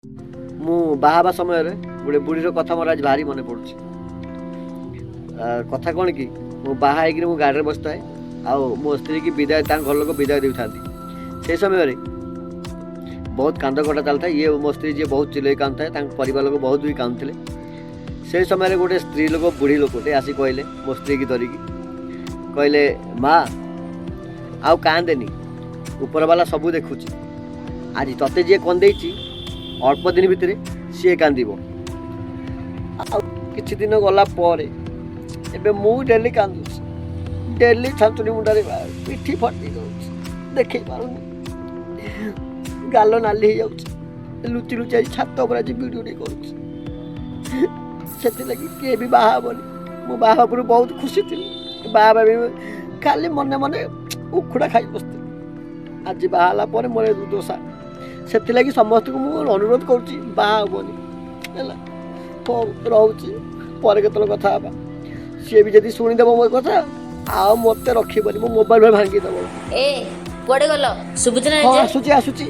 ମୁଁ ବାହା ହେବା ସମୟରେ ଗୋଟେ ବୁଢ଼ୀର କଥା ମୋର ଆଜି ଭାରି ମନେ ପଡ଼ୁଛି। କଥା କ'ଣ କି, ମୁଁ ବାହା ହେଇକିରି ମୁଁ ଗାଡ଼ିରେ ବସିଥାଏ ଆଉ ମୋ ସ୍ତ୍ରୀକି ବିଦାୟ, ତାଙ୍କ ଘର ଲୋକ ବିଦାୟ ଦେଉଥାନ୍ତି। ସେ ସମୟରେ ବହୁତ କାନ୍ଦ କଟା ଚାଲିଥାଏ। ଇଏ ମୋ ସ୍ତ୍ରୀ ଯିଏ ବହୁତ ଚିଲେଇ କାନ୍ଦୁଥାଏ, ତାଙ୍କ ପରିବାର ଲୋକ ବହୁତ ବି କାନ୍ଦୁଥିଲେ। ସେଇ ସମୟରେ ଗୋଟେ ସ୍ତ୍ରୀ ଲୋକ, ବୁଢ଼ୀ ଲୋକଟେ ଆସି କହିଲେ, ମୋ ସ୍ତ୍ରୀକି ଧରିକି କହିଲେ, ମା, ଆଉ କାନ୍ଦେନି, ଉପରବାଲା ସବୁ ଦେଖୁଛି। ଆଜି ତତେ ଯିଏ କନ୍ଦେଇଛି, ଅଳ୍ପ ଦିନ ଭିତରେ ସିଏ କାନ୍ଦିବ। ଆଉ କିଛି ଦିନ ଗଲା ପରେ ଏବେ ମୁଁ ଡେଲି କାନ୍ଦୁଛି, ଡେଲି ଛାଞ୍ଚୁଣି ମୁଣ୍ଡରେ ପିଠି ଫାଟି ଯାଉଛି, ଦେଖେଇ ପାରୁନି, ଗାଲ ନାଲି ହେଇଯାଉଛି। ଲୁଚି ଲୁଚି ଆଜି ଛାତ ଉପରେ ଆଜି ଭିଡ଼ିଓ ଟିକେ କରୁଛି। ସେଥିଲାଗି କିଏ ବି ବାହା ହେବନି। ମୁଁ ବାହା ହେବା ପୂର୍ବରୁ ବହୁତ ଖୁସି ଥିଲି। ବାହା ହେବା ବି ଖାଲି ମନେ ମନେ ଉଖୁଡ଼ା ଖାଇ ବସିଥିଲି। ଆଜି ବାହା ହେଲା ପରେ ମୋର ଏ ଦୁର୍ଦଶା। ସେଥିଲାଗି ସମସ୍ତଙ୍କୁ ମୁଁ ଅନୁରୋଧ କରୁଛି, ବାହା ହେବନି। ହେଲା, ହଉ, ରହୁଛି, ପରେ କେତେବେଳେ କଥା ହେବା। ସିଏ ବି ଯଦି ଶୁଣିଦେବ ମୋ କଥା, ଆଉ ମୋତେ ରଖିବନି, ମୋ ମୋବାଇଲ ଭାଙ୍ଗିଦେବ। ଏ, କୁଆଡ଼େ ଗଲ? ଶୁଭୁଛି ନା? ହଁ। ଯେ ଆସୁଛି, ଆସୁଛି।